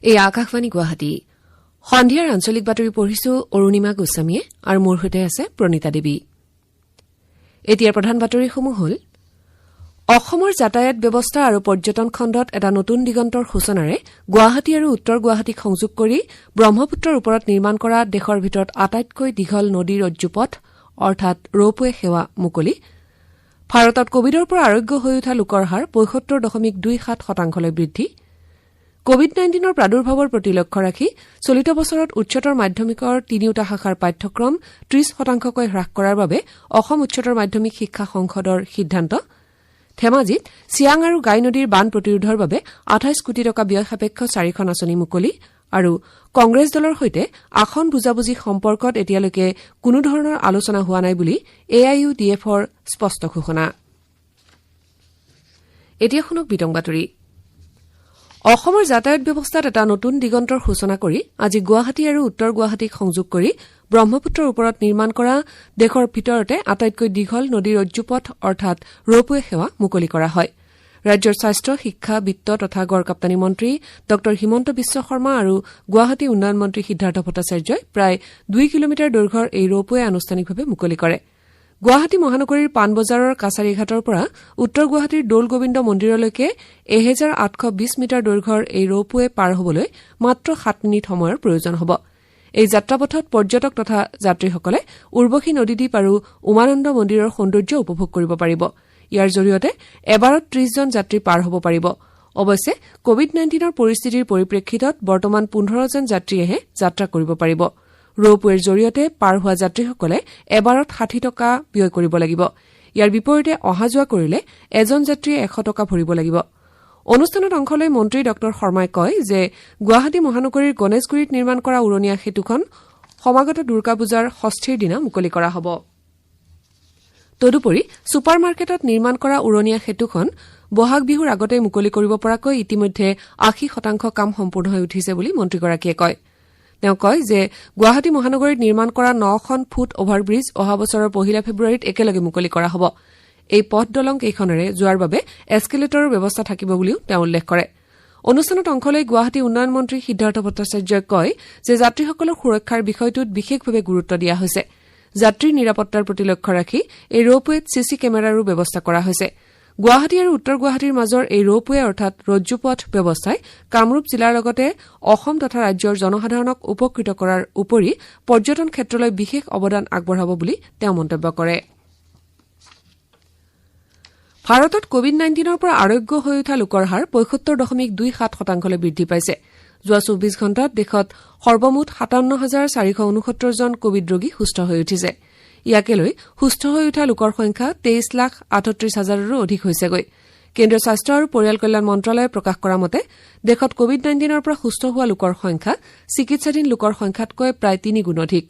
এই আকাশবাণী গুৱাহাটী। সন্ধিয়াৰ আঞ্চলিক বাতৰি পঢ়িছো অৰুণিমা গোস্বামীয়ে আৰু মোৰ সৈতে আছে প্ৰণীতা দেৱী। এতিয়াৰ প্ৰধান বাতৰিসমূহ হ'ল: অসমৰ যাতায়াত ব্যৱস্থা আৰু পৰ্যটন খণ্ডত এটা নতুন দিগন্তৰ সূচনাৰে গুৱাহাটী আৰু উত্তৰ গুৱাহাটীক সংযোগ কৰি ব্ৰহ্মপুত্ৰৰ ওপৰত নিৰ্মাণ কৰা দেশৰ ভিতৰত আটাইতকৈ দীঘল নদী ৰজ্জুপথ অৰ্থাৎ ৰ'পৱে সেৱা মুকলি। ভাৰতত কোভিডৰ পৰা আৰোগ্য হৈ উঠা লোকৰ হাৰ 75.27 শতাংশলৈ বৃদ্ধি। কোভিড 19ৰ প্ৰাদুৰ্ভাৱৰ প্ৰতি লক্ষ্য ৰাখি চলিত বছৰত উচ্চতৰ মাধ্যমিকৰ তিনিওটা শাখাৰ পাঠ্যক্ৰম 30 শতাংশকৈ হ্ৰাস কৰাৰ বাবে অসম উচ্চতৰ মাধ্যমিক শিক্ষা সংসদৰ সিদ্ধান্ত। ধেমাজিত চিয়াং আৰু গাই নদীৰ বান প্ৰতিৰোধৰ বাবে 28 কোটি টকা ব্যয় সাপেক্ষ চাৰিখন আঁচনি মুকলি আৰু কংগ্ৰেছ দলৰ সৈতে আসন বুজাবুজি সম্পৰ্কত এতিয়ালৈকে কোনোধৰণৰ আলোচনা হোৱা নাই বুলি এ I U D এফৰ স্পষ্ট ঘোষণা। এতিয়া শুনক বিতং বাতৰি। অসমৰ যাতায়াত ব্যৱস্থাত এটা নতুন দিগন্তৰ সূচনা কৰি আজি গুৱাহাটী আৰু উত্তৰ গুৱাহাটীক সংযোগ কৰি ব্ৰহ্মপুত্ৰৰ ওপৰত নিৰ্মাণ কৰা দেশৰ ভিতৰতে আটাইতকৈ দীঘল নদী ৰজ্জুপথ অৰ্থাৎ ৰ'পৱে সেৱা মুকলি কৰা হয়। ৰাজ্যৰ স্বাস্থ্য, শিক্ষা, বিত্ত তথা গড়কাপ্তানী মন্ত্ৰী ড হিমন্ত বিশ্ব শৰ্মা আৰু গুৱাহাটী উন্নয়ন মন্ত্ৰী সিদ্ধাৰ্থ ভট্টাচাৰ্যই প্ৰায় 2 কিলোমিটাৰ দৈৰ্ঘ্যৰ এই ৰ'পৱে আনুষ্ঠানিকভাৱে মুকলি কৰে। গুৱাহাটী মহানগৰীৰ পাণবজাৰৰ কাছাৰীঘাটৰ পৰা উত্তৰ গুৱাহাটীৰ দৌল গোবিন্দ মন্দিৰলৈকে 1820 মিটাৰ দৈৰ্ঘ্যৰ এই ৰ'পৱে পাৰ হবলৈ মাত্ৰ 7 মিনিট সময়ৰ প্ৰয়োজন হ'ব। এই যাত্ৰাপথত পৰ্যটক তথা যাত্ৰীসকলে উৰ্বশী নদীদ্বীপ আৰু উমানন্দ মন্দিৰৰ সৌন্দৰ্য উপভোগ কৰিব পাৰিব। ইয়াৰ জৰিয়তে এবাৰত 30জন যাত্ৰী পাৰ হ'ব পাৰিব। অৱশ্যে কোভিড 19ৰ পৰিস্থিতিৰ পৰিপ্ৰেক্ষিতত বৰ্তমান 15জন যাত্ৰীয়েহে যাত্ৰা কৰিব পাৰিব। ৰ'পৱেৰ জৰিয়তে পাৰ হোৱা যাত্ৰীসকলে এবাৰত 60 টকা ব্যয় কৰিব লাগিব। ইয়াৰ বিপৰীতে অহা যোৱা কৰিলে এজন যাত্ৰীয়ে 100 টকা ভৰিব লাগিব। অনুষ্ঠানত অংশ লৈ মন্ত্ৰী ড শৰ্মাই কয় যে গুৱাহাটী মহানগৰীৰ গণেশগুৰিত নিৰ্মাণ কৰা উৰণীয়া সেতুখন সমাগত দুৰ্গা পূজাৰ ষষ্ঠীৰ দিনা মুকলি কৰা হ'ব। তদুপৰি ছুপাৰ মাৰ্কেটত নিৰ্মাণ কৰা উৰণীয়া সেতুখন বহাগ বিহুৰ আগতে মুকলি কৰিব পৰাকৈ ইতিমধ্যে 80 শতাংশ কাম সম্পূৰ্ণ হৈ উঠিছে বুলি মন্ত্ৰীগৰাকীয়ে কয়। তেওঁ কয় যে গুৱাহাটী মহানগৰীত নিৰ্মাণ কৰা নখন ফুট অভাৰব্ৰীজ অহা বছৰৰ 1 ফেব্ৰুৱাৰীত একেলগে মুকলি কৰা হ'ব। এই পথ দলং কেইখনেৰে যোৱাৰ বাবে এস্কেলেটৰৰ ব্যৱস্থা থাকিব বুলিও তেওঁ উল্লেখ কৰে। অনুষ্ঠানত অংশ লৈ গুৱাহাটী উন্নয়ন মন্ত্ৰী সিদ্ধাৰ্থ ভট্টাচাৰ্যই কয় যে যাত্ৰীসকলৰ সুৰক্ষাৰ বিষয়টোত বিশেষভাৱে গুৰুত্ব দিয়া হৈছে। যাত্ৰীৰ নিৰাপত্তাৰ প্ৰতি লক্ষ্য ৰাখি এই ৰ'পৱেত চি চি কেমেৰাৰো ব্যৱস্থা কৰা হৈছে। গুৱাহাটী আৰু উত্তৰ গুৱাহাটীৰ মাজৰ এই ৰ'পৱে অৰ্থাৎ ৰজ্জুপথ ব্যৱস্থাই কামৰূপ জিলাৰ লগতে অসম তথা ৰাজ্যৰ জনসাধাৰণক উপকৃত কৰাৰ উপৰি পৰ্যটন ক্ষেত্ৰলৈ বিশেষ অৱদান আগবঢ়াব বুলি তেওঁ মন্তব্য কৰে। ভাৰতত কোভিড 19ৰ পৰা আৰোগ্য হৈ উঠা লোকৰ হাৰ 75.27 শতাংশলৈ বৃদ্ধি পাইছে। যোৱা 24 ঘণ্টাত দেশত সৰ্বমুঠ 57 হাজাৰ 469 জন কোভিড ৰোগী সুস্থ হৈ উঠিছে। ইয়াকে লৈ সুস্থ হৈ উঠা লোকৰ সংখ্যা 23 লাখ 38 হাজাৰৰো অধিক হৈছেগৈ। কেন্দ্ৰীয় স্বাস্থ্য আৰু পৰিয়াল কল্যাণ মন্ত্ৰালয়ে প্ৰকাশ কৰা মতে দেশত কোভিড 19ৰ পৰা সুস্থ হোৱা লোকৰ সংখ্যা চিকিৎসাধীন লোকৰ সংখ্যাতকৈ প্ৰায় তিনিগুণ অধিক।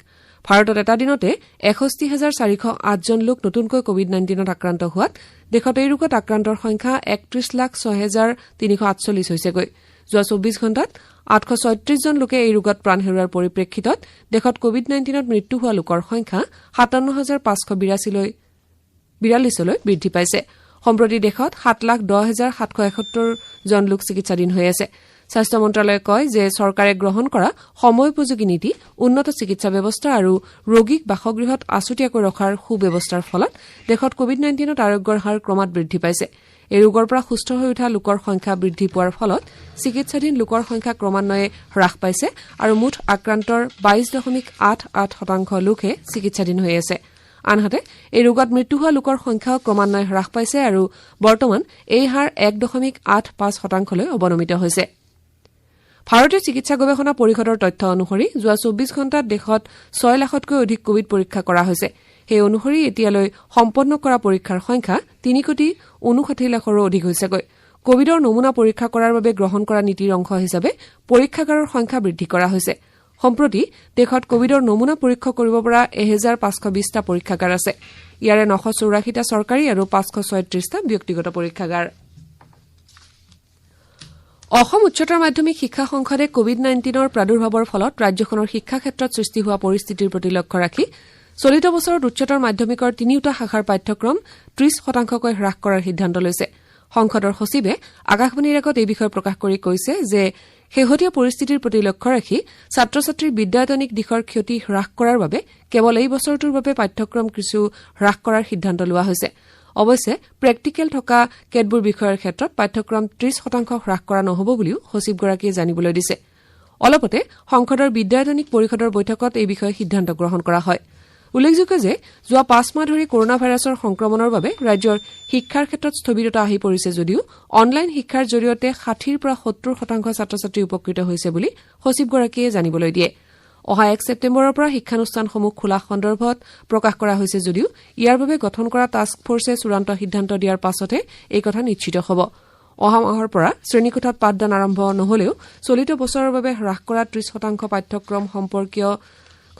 ভাৰতত এটা দিনতে 61 হাজাৰ 408জন লোক নতুনকৈ কোভিড 19ত আক্ৰান্ত হোৱাত দেশত এই ৰোগত আক্ৰান্তৰ সংখ্যা 31 লাখ 6 হেজাৰ 348 হৈছেগৈ। যোৱা 24 ঘণ্টাত 836জন লোকে এই ৰোগত প্ৰাণ হেৰুওৱাৰ পৰিপ্ৰেক্ষিতত দেশত কোভিড 19ত মৃত্যু হোৱা লোকৰ সংখ্যা 57 হাজাৰ 542লৈ বৃদ্ধি পাইছে। সম্প্ৰতি দেশত 7 লাখ 10 হেজাৰ 771 জন লোক চিকিৎসাধীন হৈ আছে। স্বাস্থ্য মন্ত্ৰালয়ে কয় যে চৰকাৰে গ্ৰহণ কৰা সময়োপযোগী নীতি, উন্নত চিকিৎসা ব্যৱস্থা আৰু ৰোগীক বাসগৃহত আছুতীয়াকৈ ৰখাৰ সুব্যৱস্থাৰ ফলত দেশত কোভিড 19ত আৰোগ্যৰ হাৰ ক্ৰমাৎ বৃদ্ধি পাইছে। এই ৰোগৰ পৰা সুস্থ হৈ উঠা লোকৰ সংখ্যা বৃদ্ধি পোৱাৰ ফলত চিকিৎসাধীন লোকৰ সংখ্যা ক্ৰমান্বয়ে হ্ৰাস পাইছে আৰু মুঠ আক্ৰান্তৰ 22.88 শতাংশ লোকহে চিকিৎসাধীন হৈ আছে। আনহাতে এই ৰোগত মৃত্যু হোৱা লোকৰ সংখ্যাও ক্ৰমান্বয়ে হ্ৰাস পাইছে আৰু বৰ্তমান এই হাৰ 1.85 শতাংশলৈ অৱনমিত হৈছে। ভাৰতীয় চিকিৎসা গৱেষণা পৰিষদৰ তথ্য অনুসৰি যোৱা 24 ঘণ্টাত দেশত 6 লাখতকৈ অধিক কোভিড পৰীক্ষা কৰা হৈছে। সেই অনুসৰি এতিয়ালৈ সম্পন্ন কৰা পৰীক্ষাৰ সংখ্যা 3 কোটি 59 লাখৰো অধিক হৈছেগৈ। কোভিডৰ নমুনা পৰীক্ষা কৰাৰ বাবে গ্ৰহণ কৰা নীতিৰ অংশ হিচাপে পৰীক্ষাগাৰৰ সংখ্যা বৃদ্ধি কৰা হৈছে। সম্প্ৰতি দেশত কোভিডৰ নমুনা পৰীক্ষা কৰিব পৰা 1520টা পৰীক্ষাগাৰ আছে। ইয়াৰে 984টা চৰকাৰী আৰু 536টা ব্যক্তিগত পৰীক্ষাগাৰ। অসম উচ্চতৰ মাধ্যমিক শিক্ষা সংসদে কোভিড 19ৰ প্ৰাদুৰ্ভাৱৰ ফলত ৰাজ্যখনৰ শিক্ষা ক্ষেত্ৰত সৃষ্টি হোৱা পৰিস্থিতিৰ প্ৰতি লক্ষ্য ৰাখি চলিত বছৰত উচ্চতৰ মাধ্যমিকৰ তিনিওটা শাখাৰ পাঠ্যক্ৰম 30 শতাংশকৈ হ্ৰাস কৰাৰ সিদ্ধান্ত লৈছে। সংসদৰ সচিবে আকাশবাণীৰ আগত এই বিষয়ে প্ৰকাশ কৰি কৈছে যে শেহতীয়া পৰিস্থিতিৰ প্ৰতি লক্ষ্য ৰাখি ছাত্ৰ ছাত্ৰীৰ বিদ্যায়তনিক দিশৰ ক্ষতি হ্ৰাস কৰাৰ বাবে কেৱল এই বছৰটোৰ বাবে পাঠ্যক্ৰম কিছু হ্ৰাস কৰাৰ সিদ্ধান্ত লোৱা হৈছে। অৱশ্যে প্ৰেক্টিকেল থকা কেতবোৰ বিষয়ৰ ক্ষেত্ৰত পাঠ্যক্ৰম 30% হ্ৰাস কৰা নহ'ব বুলিও সচিবগৰাকীয়ে জানিবলৈ দিছে। অলপতে সংসদৰ বিদ্যায়তনিক পৰিষদৰ বৈঠকত এই বিষয়ে সিদ্ধান্ত গ্ৰহণ কৰা হয়। উল্লেখযোগ্য যে যোৱা 5 মাহ ধৰি কৰোনা ভাইৰাছৰ সংক্ৰমণৰ বাবে ৰাজ্যৰ শিক্ষাৰ ক্ষেত্ৰত স্থবিৰতা আহি পৰিছে যদিও অনলাইন শিক্ষাৰ জৰিয়তে 60ৰ পৰা 70% ছাত্ৰ ছাত্ৰী উপকৃত হৈছে বুলি সচিবগৰাকীয়ে জানিবলৈ দিয়ে। অহা 1 ছেপ্টেম্বৰৰ পৰা শিক্ষানুষ্ঠানসমূহ খোলা সন্দৰ্ভত প্ৰকাশ কৰা হৈছে যদিও ইয়াৰ বাবে গঠন কৰা টাস্ক ফৰ্চে চূড়ান্ত সিদ্ধান্ত দিয়াৰ পাছতহে এই কথা নিশ্চিত হ'ব। অহা মাহৰ পৰা শ্ৰেণীকোঠাত পাঠদান আৰম্ভ নহলেও চলিত বছৰৰ বাবে হ্ৰাস কৰা 30% পাঠ্যক্ৰম সম্পৰ্কীয়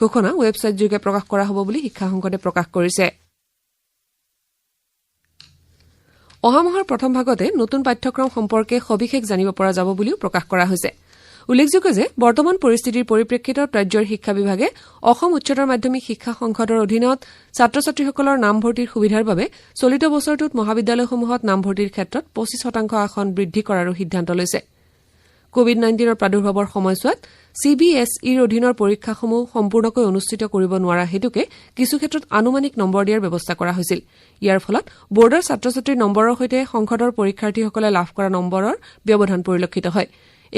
ঘোষণা ৱেবছাইটযোগে প্ৰকাশ কৰা হ'ব বুলি শিক্ষা সংসদে প্ৰকাশ কৰিছে। অহা মাহৰ প্ৰথম ভাগতে নতুন পাঠ্যক্ৰম সম্পৰ্কে সবিশেষ জানিব পৰা যাব বুলিও প্ৰকাশ কৰা হৈছে। উল্লেখযোগ্য যে বৰ্তমান পৰিস্থিতিৰ পৰিপ্ৰেক্ষিতত ৰাজ্যৰ শিক্ষা বিভাগে অসম উচ্চতৰ মাধ্যমিক শিক্ষা সংসদৰ অধীনত ছাত্ৰ ছাত্ৰীসকলৰ নামভৰ্তিৰ সুবিধাৰ বাবে চলিত বছৰটোত মহাবিদ্যালয়সমূহত নামভৰ্তিৰ ক্ষেত্ৰত 25% আসন বৃদ্ধি কৰাৰো সিদ্ধান্ত লৈছে। কোভিড 19ৰ প্ৰাদুৰ্ভাৱৰ সময়ছোৱাত চি বি এছ ইৰ অধীনৰ পৰীক্ষাসমূহ সম্পূৰ্ণকৈ অনুষ্ঠিত কৰিব নোৱাৰা হেতুকে কিছু ক্ষেত্ৰত আনুমানিক নম্বৰ দিয়াৰ ব্যৱস্থা কৰা হৈছিল। ইয়াৰ ফলত বৰ্ডৰ ছাত্ৰ ছাত্ৰীৰ নম্বৰৰ সৈতে সংসদৰ পৰীক্ষাৰ্থীসকলে লাভ কৰা নম্বৰৰ ব্যৱধান পৰিলক্ষিত হয়।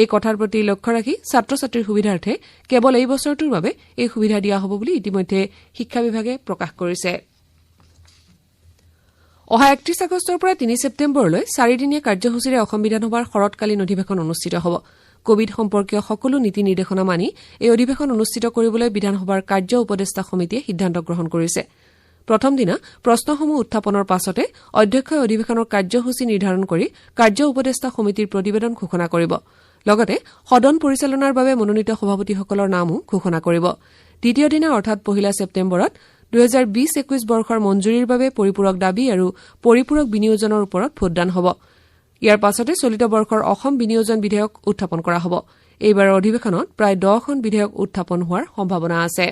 এই কথাৰ প্ৰতি লক্ষ্য ৰাখি ছাত্ৰ ছাত্ৰীৰ সুবিধাৰ্থে কেৱল এই বছৰটোৰ বাবে এই সুবিধা দিয়া হ'ব বুলি ইতিমধ্যে শিক্ষা বিভাগে প্ৰকাশ কৰিছে। অহা 31 আগষ্টৰ পৰা 3 ছেপ্টেম্বৰলৈ চাৰিদিনীয়া কাৰ্যসূচীৰে অসম বিধানসভাৰ শৰৎকালীন অধিৱেশন অনুষ্ঠিত হ'ব। কোভিড সম্পৰ্কীয় সকলো নীতি নিৰ্দেশনা মানি এই অধিৱেশন অনুষ্ঠিত কৰিবলৈ বিধানসভাৰ কাৰ্য উপদেষ্টা সমিতিয়ে সিদ্ধান্ত গ্ৰহণ কৰিছে। প্ৰথম দিনা প্ৰশ্নসমূহ উত্থাপনৰ পাছতে অধ্যক্ষই অধিৱেশনৰ কাৰ্যসূচী নিৰ্ধাৰণ কৰি কাৰ্য উপদেষ্টা সমিতিৰ প্ৰতিবেদন ঘোষণা কৰিব। লগতে সদন পৰিচালনাৰ বাবে মনোনীত সভাপতিসকলৰ নামো ঘোষণা কৰিব। দ্বিতীয় দিনা অৰ্থাৎ 1 ছেপ্টেম্বৰত 2020-21 বৰ্ষৰ মঞ্জুৰিৰ বাবে পৰিপূৰক দাবী আৰু পৰিপূৰক বিনিয়োজনৰ ওপৰত ভোটদান হ'ব। ইয়াৰ পাছতে চলিত বৰ্ষৰ অসম বিনিয়োজন বিধেয়ক উত্থাপন কৰা হ'ব। এইবাৰৰ অধিৱেশনত প্ৰায় 10খন বিধেয়ক উত্থাপন হোৱাৰ সম্ভাৱনা আছে।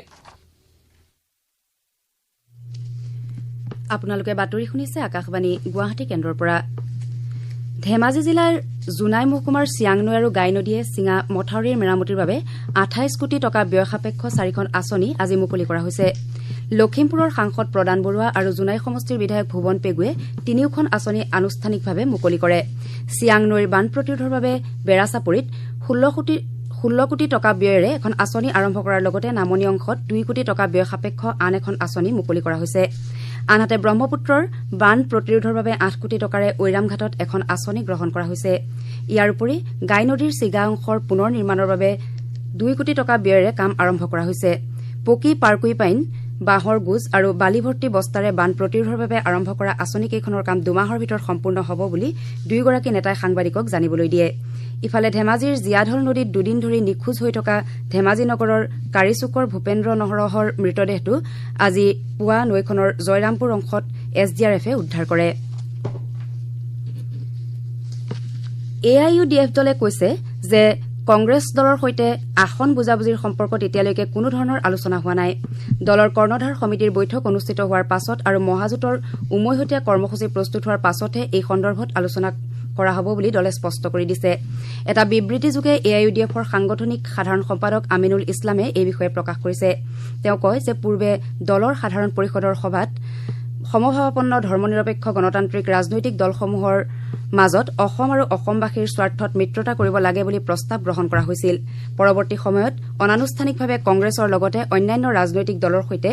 আপোনালোকে বাতৰি শুনিছে আকাশবাণী গুৱাহাটী কেন্দ্ৰৰ পৰা। ধেমাজি জিলাৰ জোনাই মহকুমাৰ চিয়াং নৈ আৰু গাই নদীয়ে ছিঙা মথাউৰিৰ মেৰামতিৰ বাবে 28 কোটি টকা ব্যয় সাপেক্ষ চাৰিখন আঁচনি আজি মুকলি কৰা হৈছে। লখিমপুৰৰ সাংসদ প্ৰদান বৰুৱা আৰু জোনাই সমষ্টিৰ বিধায়ক ভুৱন পেগুৱে তিনিওখন আঁচনি আনুষ্ঠানিকভাৱে মুকলি কৰে। চিয়াং নৈৰ বান প্ৰতিৰোধৰ বাবে বেৰাচাপৰিত 16 কোটি টকা ব্যয়েৰে এখন আঁচনি আৰম্ভ কৰাৰ লগতে নামনি অংশত 2 কোটি টকা ব্যয় সাপেক্ষ আন এখন আঁচনি মুকলি কৰা হৈছে। আনহাতে ব্ৰহ্মপুত্ৰৰ বান প্ৰতিৰোধৰ বাবে 8 কোটি টকাৰে ঐৰামঘাটত এখন আঁচনি গ্ৰহণ কৰা হৈছে। ইয়াৰ উপৰি গাই নদীৰ ছিগা অংশৰ পুনৰ নিৰ্মাণৰ বাবে 2 কোটি টকা ব্যয়েৰে কাম আৰম্ভ কৰা হৈছে। পকী পাৰ্কুইপাইন, বাঁহৰ গোজ আৰু বালি ভৰ্তি বস্তাৰে বান প্ৰতিৰোধৰ বাবে আৰম্ভ কৰা আঁচনিকেইখনৰ কাম 2 মাহৰ ভিতৰত সম্পূৰ্ণ হ'ব বুলি দুয়োগৰাকী নেতাই সাংবাদিকক জানিবলৈ দিয়ে। ইফালে ধেমাজিৰ জীয়াঢল নদীত দুদিন ধৰি নিখোজ হৈ থকা ধেমাজি নগৰৰ কাৰিচুকৰ ভূপেন্দ্ৰ নৰহৰ মৃতদেহটো আজি পুৱা নৈখনৰ জয়ৰামপুৰ অংশত এছ ডি আৰ এফে উদ্ধাৰ কৰে। A I U D F দলে কৈছে যে কংগ্ৰেছ দলৰ সৈতে আসন বুজাবুজিৰ সম্পৰ্কত এতিয়ালৈকে কোনো ধৰণৰ আলোচনা হোৱা নাই। দলৰ কৰ্ণধাৰ সমিতিৰ বৈঠক অনুষ্ঠিত হোৱাৰ পাছত আৰু মহাজোঁটৰ উমৈহতীয়া কৰ্মসূচী প্ৰস্তুত হোৱাৰ পাছতহে এই সন্দৰ্ভত আলোচনা কৰা হ'ব বুলি দলে স্পষ্ট কৰি দিছে। এটা বিবৃতিযোগে এ I U D এফৰ সাংগঠনিক সাধাৰণ সম্পাদক আমিনুল ইছলামে এই বিষয়ে প্ৰকাশ কৰিছে। তেওঁ কয় যে পূৰ্বে দলৰ সাধাৰণ পৰিষদৰ সভাত সমভাৱাপন্ন ধৰ্মনিৰপেক্ষ গণতান্ত্ৰিক ৰাজনৈতিক দলসমূহৰ মাজত অসম আৰু অসমবাসীৰ স্বাৰ্থত মিত্ৰতা কৰিব লাগে বুলি প্ৰস্তাৱ গ্ৰহণ কৰা হৈছিল। পৰৱৰ্তী সময়ত অনানুষ্ঠানিকভাৱে কংগ্ৰেছৰ লগতে অন্যান্য ৰাজনৈতিক দলৰ সৈতে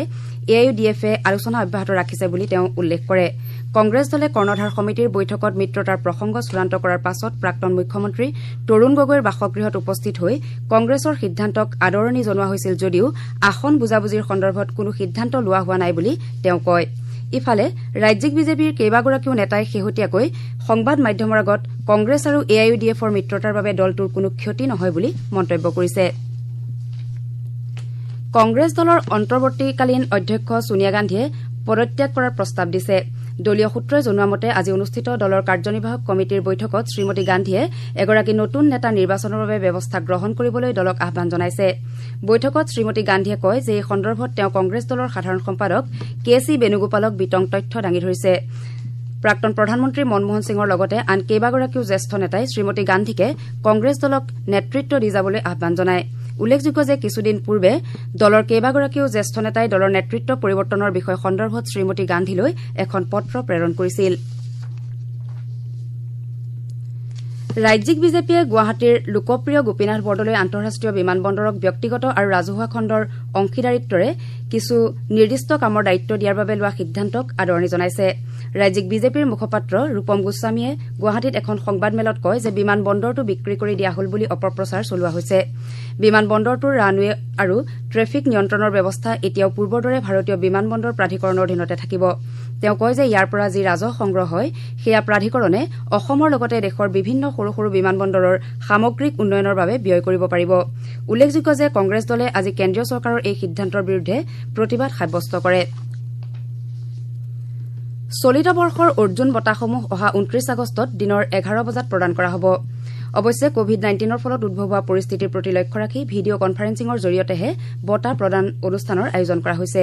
এ I U D এফে আলোচনা অব্যাহত ৰাখিছে বুলি তেওঁ উল্লেখ কৰে। কংগ্ৰেছ দলে কৰ্ণধাৰ সমিতিৰ বৈঠকত মিত্ৰতাৰ প্ৰসংগ চূড়ান্ত কৰাৰ পাছত প্ৰাক্তন মুখ্যমন্ত্ৰী তৰুণ গগৈৰ বাসগৃহত উপস্থিত হৈ কংগ্ৰেছৰ সিদ্ধান্তক আদৰণি জনোৱা হৈছিল যদিও আসন বুজাবুজিৰ সন্দৰ্ভত কোনো সিদ্ধান্ত লোৱা হোৱা নাই বুলি তেওঁ কয়। ইফালে ৰাজ্যিক বিজেপিৰ কেইবাগৰাকীও নেতাই শেহতীয়াকৈ সংবাদ মাধ্যমৰ আগত কংগ্ৰেছ আৰু এ I U D এফৰ মিত্ৰতাৰ বাবে দলটোৰ কোনো ক্ষতি নহয় বুলি মন্তব্য কৰিছে। কংগ্ৰেছ দলৰ অন্তৰ্বৰ্তীকালীন অধ্যক্ষ ছোনিয়া গান্ধীয়ে পদত্যাগ কৰাৰ প্ৰস্তাৱ দিছে। দলীয় সূত্ৰই জনোৱা মতে আজি অনুষ্ঠিত দলৰ কাৰ্যনিৰ্বাহক কমিটিৰ বৈঠকত শ্ৰীমতী গান্ধীয়ে এগৰাকী নতুন নেতা নিৰ্বাচনৰ বাবে ব্যৱস্থা গ্ৰহণ কৰিবলৈ দলক আহ্বান জনাইছে। বৈঠকত শ্ৰীমতী গান্ধীয়ে কয় যে এই সন্দৰ্ভত তেওঁ কংগ্ৰেছ দলৰ সাধাৰণ সম্পাদক কে চি বেণুগোপালক বিতং তথ্য দাঙি ধৰিছে। প্ৰাক্তন প্ৰধানমন্ত্ৰী মনমোহন সিঙৰ লগতে আন কেইবাগৰাকীও জ্যেষ্ঠ নেতাই শ্ৰীমতী গান্ধীকে কংগ্ৰেছ দলক নেতৃত্ব দি যাবলৈ আহ্বান জনায়। উল্লেখযোগ্য যে কিছুদিন পূৰ্বে দলৰ কেইবাগৰাকীও জ্যেষ্ঠ নেতাই দলৰ নেতৃত্ব পৰিৱৰ্তনৰ বিষয় সন্দৰ্ভত শ্ৰীমতী গান্ধীলৈ এখন পত্ৰ প্ৰেৰণ কৰিছিল। ৰাজ্যিক বিজেপিয়ে গুৱাহাটীৰ লোকপ্ৰিয় গোপীনাথ বৰদলৈ আন্তঃৰাষ্ট্ৰীয় বিমানবন্দৰক ব্যক্তিগত আৰু ৰাজহুৱা খণ্ডৰ অংশীদাৰিত্বৰে কিছু নিৰ্দিষ্ট কামৰ দায়িত্ব দিয়াৰ বাবে লোৱা সিদ্ধান্তক আদৰণি জনাইছে। ৰাজ্যিক বিজেপিৰ মুখপাত্ৰ ৰূপম গোস্বামীয়ে গুৱাহাটীত এখন সংবাদমেলত কয় যে বিমানবন্দৰটো বিক্ৰী কৰি দিয়া হ'ল বুলি অপপ্ৰচাৰ চলোৱা হৈছে। বিমানবন্দৰটোৰ ৰানৱে আৰু ট্ৰেফিক নিয়ন্ত্ৰণৰ ব্যৱস্থা এতিয়াও পূৰ্বৰ দৰে ভাৰতীয় বিমানবন্দৰ প্ৰাধিকৰণৰ অধীনতে থাকিব। তেওঁ কয় যে ইয়াৰ পৰা যি ৰাজহ সংগ্ৰহ হয় সেয়া প্ৰাধিকৰণে অসমৰ লগতে দেশৰ বিভিন্ন সৰু সৰু বিমানবন্দৰৰ সামগ্ৰিক উন্নয়নৰ বাবে ব্যয় কৰিব পাৰিব। উল্লেখযোগ্য যে কংগ্ৰেছ দলে আজি কেন্দ্ৰীয় চৰকাৰৰ এই সিদ্ধান্তৰ বিৰুদ্ধে প্ৰতিবাদ সাব্যস্ত কৰে। চলিত বৰ্ষৰ অৰ্জুন বঁটাসমূহ অহা ২৯ আগষ্টত দিনৰ ১১ বজাত প্ৰদান কৰা হ'ব। অৱশ্যে কোভিড ১৯ৰ ফলত উদ্ভৱ হোৱা পৰিস্থিতিৰ প্ৰতি লক্ষ্য ৰাখি ভিডিঅ' কনফাৰেন্সিঙৰ জৰিয়তেহে বঁটা প্ৰদান অনুষ্ঠানৰ আয়োজন কৰা হৈছে।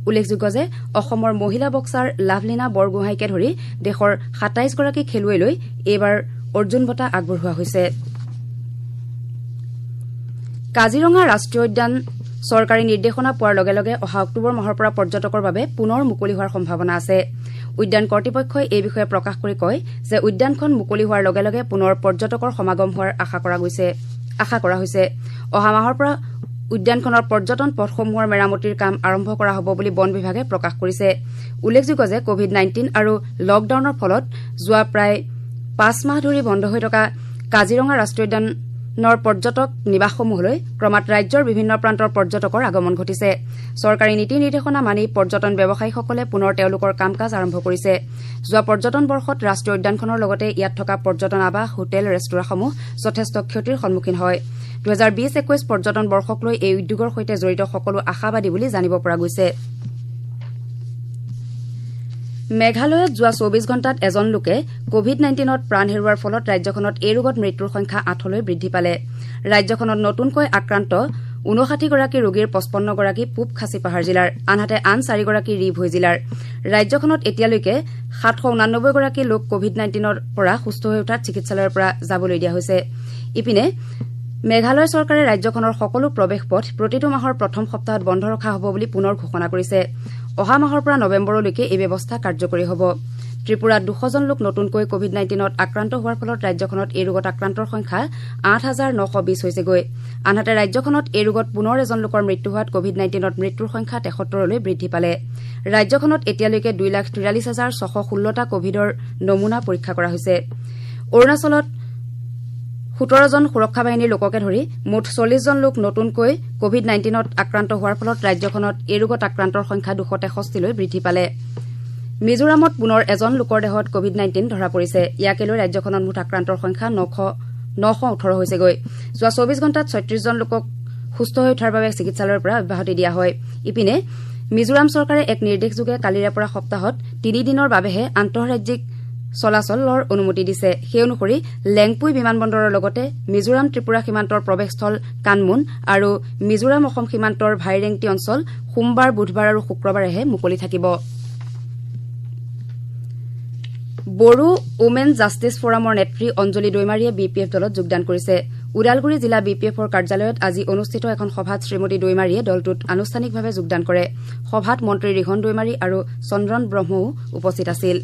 উল্লেখযোগ্য যে অসমৰ মহিলা বক্সাৰ লাভলীনা বৰগোহাঁইকে ধৰি দেশৰ ২৭গৰাকী খেলুৱৈলৈ এইবাৰ অৰ্জুন বঁটা আগবঢ়োৱা হৈছে। কাজিৰঙা ৰাষ্ট্ৰীয় উদ্যান চৰকাৰী নিৰ্দেশনা পোৱাৰ লগে লগে অহা অক্টোবৰ মাহৰ পৰা পৰ্যটকৰ বাবে পুনৰ মুকলি হোৱাৰ সম্ভাৱনা আছে। উদ্যান কৰ্তৃপক্ষই এই বিষয়ে প্ৰকাশ কৰি কয় যে উদ্যানখন মুকলি হোৱাৰ লগে লগে পুনৰ পৰ্যটকৰ সমাগম হোৱাৰ আশা কৰা হৈছে। অহা মাহৰ পৰা উদ্যানখনৰ পৰ্যটন পথসমূহৰ মেৰামতিৰ কাম আৰম্ভ কৰা হ'ব বুলি বন বিভাগে প্ৰকাশ কৰিছে। উল্লেখযোগ্য যে কোভিড ১৯ আৰু লকডাউনৰ ফলত যোৱা প্ৰায় ৫ মাহ ধৰি বন্ধ হৈ থকা কাজিৰঙা ৰাষ্ট্ৰীয় উদ্যানৰ পৰ্যটক নিবাসসমূহলৈ ক্ৰমাৎ ৰাজ্যৰ বিভিন্ন প্ৰান্তৰ পৰ্যটকৰ আগমন ঘটিছে। চৰকাৰী নীতি নিৰ্দেশনা মানি পৰ্যটন ব্যৱসায়ীসকলে পুনৰ তেওঁলোকৰ কাম কাজ আৰম্ভ কৰিছে। যোৱা পৰ্যটন বৰ্ষত ৰাষ্ট্ৰীয় উদ্যানখনৰ লগতে ইয়াত থকা পৰ্যটন আৱাস, হোটেল, ৰেস্তোৰাঁসমূহ যথেষ্ট ক্ষতিৰ সন্মুখীন হয়। ২০২০-২১ পৰ্যটন বৰ্ষক লৈ এই উদ্যোগৰ সৈতে জড়িত সকলো আশাবাদী বুলি জানিব পৰা গৈছে। মেঘালয়ত যোৱা ২৪ ঘণ্টাত এজন লোকে কোভিড ১৯ত প্ৰাণ হেৰুওৱাৰ ফলত ৰাজ্যখনত এই ৰোগত মৃত্যুৰ সংখ্যা ৮লৈ বৃদ্ধি পালে। ৰাজ্যখনত নতুনকৈ আক্ৰান্ত ৫৯গৰাকী ৰোগীৰ ৫৫গৰাকী পূব খাচী পাহাৰ জিলাৰ, আনহাতে আন ৪গৰাকী ৰি ভৈ জিলাৰ। ৰাজ্যখনত এতিয়ালৈকে ৭৮৯গৰাকী লোক কোভিড ১৯ৰ পৰা সুস্থ হৈ উঠাত চিকিৎসালয়ৰ পৰা যাবলৈ দিয়া হৈছে। ইপিনে মেঘালয় চৰকাৰে ৰাজ্যখনৰ সকলো প্ৰৱেশ পথ প্ৰতিটো মাহৰ প্ৰথম সপ্তাহত বন্ধ ৰখা হ'ব বুলি পুনৰ ঘোষণা কৰিছে। অহা মাহৰ পৰা নৱেম্বৰলৈকে এই ব্যৱস্থা কাৰ্যকৰী হ'ব। ত্ৰিপুৰাত ২০০ জন লোক নতুনকৈ কোভিড ১৯ত আক্ৰান্ত হোৱাৰ ফলত ৰাজ্যখনত এই ৰোগত আক্ৰান্তৰ সংখ্যা ৮,৯২০ হৈছেগৈ। আনহাতে ৰাজ্যখনত এই ৰোগত পুনৰ এজন লোকৰ মৃত্যু হোৱাত কোভিড ১৯ত মৃত্যুৰ সংখ্যা ৭৩লৈ বৃদ্ধি পালে। ৰাজ্যখনত এতিয়ালৈকে ২,৪৩,৬১৬টা কোভিডৰ নমুনা পৰীক্ষা কৰা হৈছে। অৰুণাচলত ১৭ জন সুৰক্ষা বাহিনীৰ লোককে ধৰি মুঠ ৪০ জন লোক নতুনকৈ কোভিড ১৯ত আক্ৰান্ত হোৱাৰ ফলত ৰাজ্যখনত এই ৰোগত আক্ৰান্তৰ সংখ্যা ২৬৩লৈ বৃদ্ধি পালে। মিজোৰামত পুনৰ এজন লোকৰ দেহত কোভিড ১৯ ধৰা পৰিছে। ইয়াকে লৈ ৰাজ্যখনত মুঠ আক্ৰান্তৰ সংখ্যা ৯১৮ হৈছেগৈ। যোৱা ২৪ ঘণ্টাত ৩৬ জন লোকক সুস্থ হৈ উঠাৰ বাবে চিকিৎসালয়ৰ পৰা অব্যাহতি দিয়া হয়। ইপিনে মিজোৰাম চৰকাৰে এক নিৰ্দেশযোগে কালিৰে পৰা সপ্তাহত তিনিদিনৰ বাবেহে আন্তঃৰাজ্যিক চলাচলৰ অনুমতি দিছে। সেই অনুসৰি লেংপুই বিমানবন্দৰৰ লগতে মিজোৰাম ত্ৰিপুৰা সীমান্তৰ প্ৰৱেশস্থল কানমুন আৰু মিজোৰাম অসম সীমান্তৰ ভাইৰেংটি অঞ্চল সোমবাৰ, বুধবাৰ আৰু শুক্ৰবাৰেহে মুকলি থাকিব। বড়ো উমেন জাষ্টিছ ফৰামৰ নেত্ৰী অঞ্জলি দৈমাৰীয়ে বি পি এফ দলত যোগদান কৰিছে। ওদালগুৰি জিলা বি পি এফৰ কাৰ্যালয়ত আজি অনুষ্ঠিত এখন সভাত শ্ৰীমতী দৈমাৰীয়ে দলটোত আনুষ্ঠানিকভাৱে যোগদান কৰে। সভাত মন্ত্ৰী ৰিহণ দৈমাৰী আৰু চন্দন ব্ৰহ্মও উপস্থিত আছিল।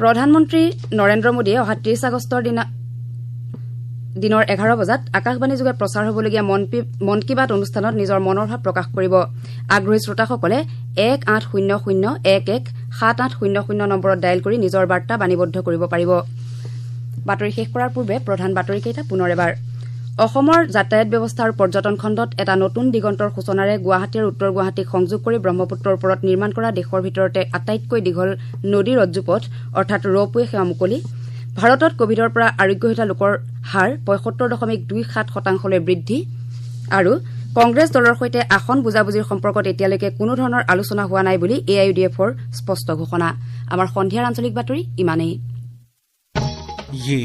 প্ৰধানমন্ত্ৰী নৰেন্দ্ৰ মোদীয়ে অহা ৩০ আগষ্টৰ দিনা দিনৰ ১১ বজাত আকাশবাণীযোগে প্ৰচাৰ হ'বলগীয়া মন কী বাত অনুষ্ঠানত নিজৰ মনৰ ভাৱ প্ৰকাশ কৰিব। আগ্ৰহী শ্ৰোতাসকলে ১৮০০১১৭৮০০ নম্বৰত ডায়েল কৰি নিজৰ বাৰ্তা বাণীবদ্ধ কৰিব পাৰিব। বাতৰি শেষ কৰাৰ পূৰ্বে প্ৰধান বাতৰিকেইটা পুনৰ এবাৰ। অসমৰ যাতায়াত ব্যৱস্থা আৰু পৰ্যটন খণ্ডত এটা নতুন দিগন্তৰ সূচনাৰে গুৱাহাটী আৰু উত্তৰ গুৱাহাটীক সংযোগ কৰি ব্ৰহ্মপুত্ৰৰ ওপৰত নিৰ্মাণ কৰা দেশৰ ভিতৰতে আটাইতকৈ দীঘল নদী ৰজ্জুপথ অৰ্থাৎ ৰ'পৱে সেৱা মুকলি। ভাৰতত কোভিডৰ পৰা আৰোগ্য হৈ উঠা লোকৰ হাৰ ৭৫.২৭ শতাংশলৈ বৃদ্ধি। আৰু কংগ্ৰেছ দলৰ সৈতে আসন বুজাবুজিৰ সম্পৰ্কত এতিয়ালৈকে কোনো ধৰণৰ আলোচনা হোৱা নাই বুলি এ I U D এফৰ স্পষ্ট ঘোষণা। আমাৰ সন্ধিয়াৰ আঞ্চলিক বাতৰি ইমানেই। ये